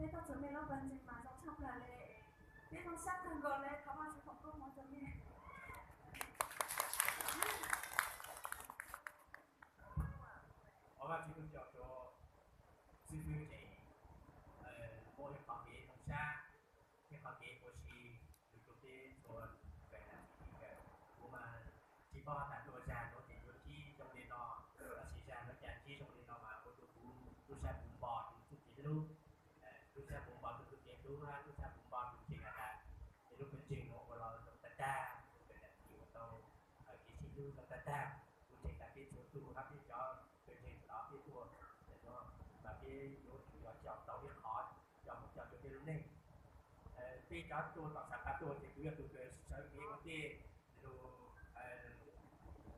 Peb tuaj txog mej lub pawg ntseeg mas zoo tshaj plaws le. Peb zoo sab kawg nkaus le, thov Vajtswv foom koob hmoov rau mej. Thov Vajtswv foom koob hmoov rau xib fwb tseem muaj ib qho kev zoo sab, ib qho kev ua si rau peb txhua tus. Kuv mas tsis paub has tas tuaj zag nuav ces yuav ntsib zoo li no, tab sis zag nuav cas ntsib zoo li no mas ua rau kuv tub sab puv npo rau txuj kev hlub, tub sab puv npo rau txuj kev hlub, tub sab puv npo rau ntseeg has tas es lub pawg ntseeg nuav ua los zoo tag tag, lub pawg ntseeg ua tau kev sib hlub zoo tag tag. Kuv ntseeg tas peb txhua tus hab peb cov pawg ntseeg tod peb tuaj, mas peb yuav tsum yog coj tau ib qho coj mus coj rau peb lub neej. Peb cov tuaj tom Xam Phas tuaj ces kuv yog tus kws sawv kev ua ntej lug,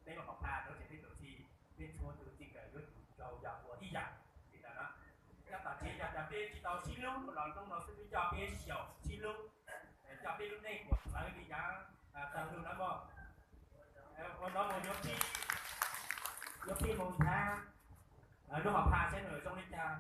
peb lub hom phaj nuav ces peb tus txij, peb txhua tus txij nkawm yuav tsum raug yog ua ib yam li ntawd na. Nyob tom tsev yog tas peb tsis tau sib hlub los hnub no xwb peb coj peb xyaum sib hlub, coj peb lub neej kuas txawv li yav tag lug na mog. Ua no mus yuav pib, yuav pib mus nthab lub hom phaj saib nws zoo li cas.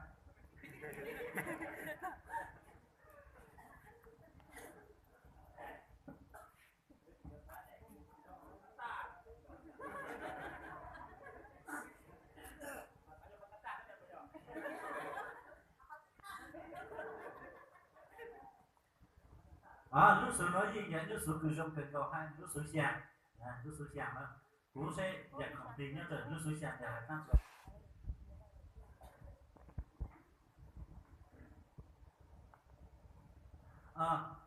Lub xuv nuav yeej yog lub xuv kws zoo kawg nkaus hab lub xuv xyaa, lub xuv xyaa na. Kuv saib yam khoom plig nyob rau lub xuv xyaa ntawd has tag.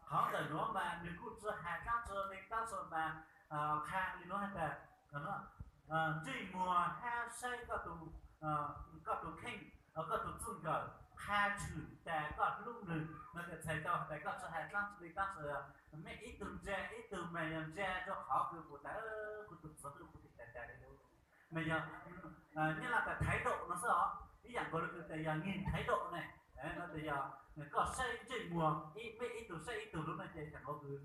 Qhov ntawm nuav mas nws kuj tsi has dlaab tsi li tab sis mas qha li nuav has tas ntsej muag hab saib koj tus kheej, koj tus txij nkawm qha tshwm tas koj hlub nws no ces txhais tau has tas koj tsi has dlaab tsi li tab sis mej ib tug ntsa ib tug mas yog ntsa rua qhov kws kuv tas kuv tus txiv hlub kuv tig tas tas li lawm. Mas yog nyab laj tas thái độ no xwb os, ib yam nkaus li kws tas yog nhìn thái độ ne, no tas yog koj saib ntsej muag, mej ib tug saib ib tug lub no ces txhais tau kws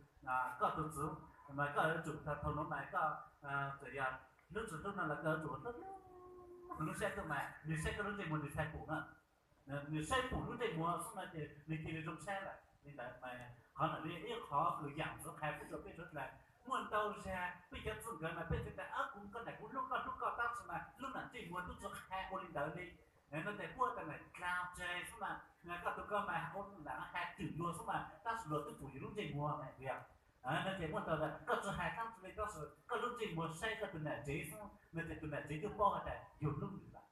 koj tus txiv mas koj yuav tsum thaum nuav mas koj txawm yog hlub tsis hlub no los koj yuav tsum hlub, lub saib tuaj mas nws saib koj lub ntsej muag nws txhais pum na. Nws saib pum lub ntsej muag xwb no ces nws cia li zoo saib lawm li ntawd mas qhov ntawm no ib qhov kws yam ntxwv qha pub rua peb suav dlawg. Muaj ntau zag peb cov txij nkawm mas peb txhais tas kuv koj nam kuv hlub koj hlub koj tab sis mas lub nam ntsej muag tub tsi qha ua li ntawd li. No ces puab tas nam dlaag tseg xwb mas koj tus koj mas ua nam has tswm luag xwb mas tab sis luag twb pum yus lub ntsej muag mas yog. No ces muaj ntau tas koj tsi has dlaab tsi li tab sis koj lub ntsej muag saib koj tus nam tsev xwb no ces tus nam tsev twb paub has tas yus hlub nws lawm.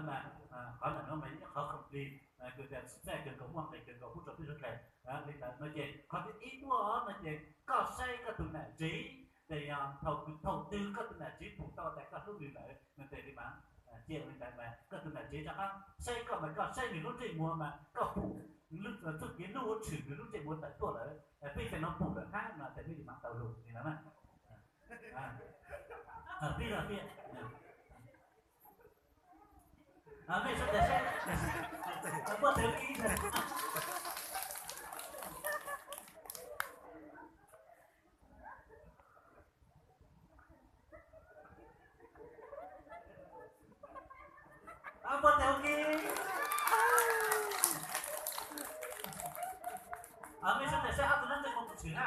Mas qhov ntawm no mas ib qhov khoom plig kws tas txhim txhaj kawg nkaus muaj nqis kawg nkaus pub rua peb suav dlawg li ntawd no ces qhov thib ib tuaj no ces koj saib koj tus nam tsev, ces yog thaum kws thaum twg koj tus nam tsev pum tau tas koj hlub nws lawm no ces li mas cia li ntawd mas koj tus nam tsev rov qab saib koj mas koj saib nws lub ntsej muag mas koj pum txuj kev hlub tshwm nws lub ntsej muag tawm tuaj lawm, peb cov no pum lawm hab no ces peb li mas tau lug li no na. Peb los peb mej suav dlawg saib, puab tawv ib ntag.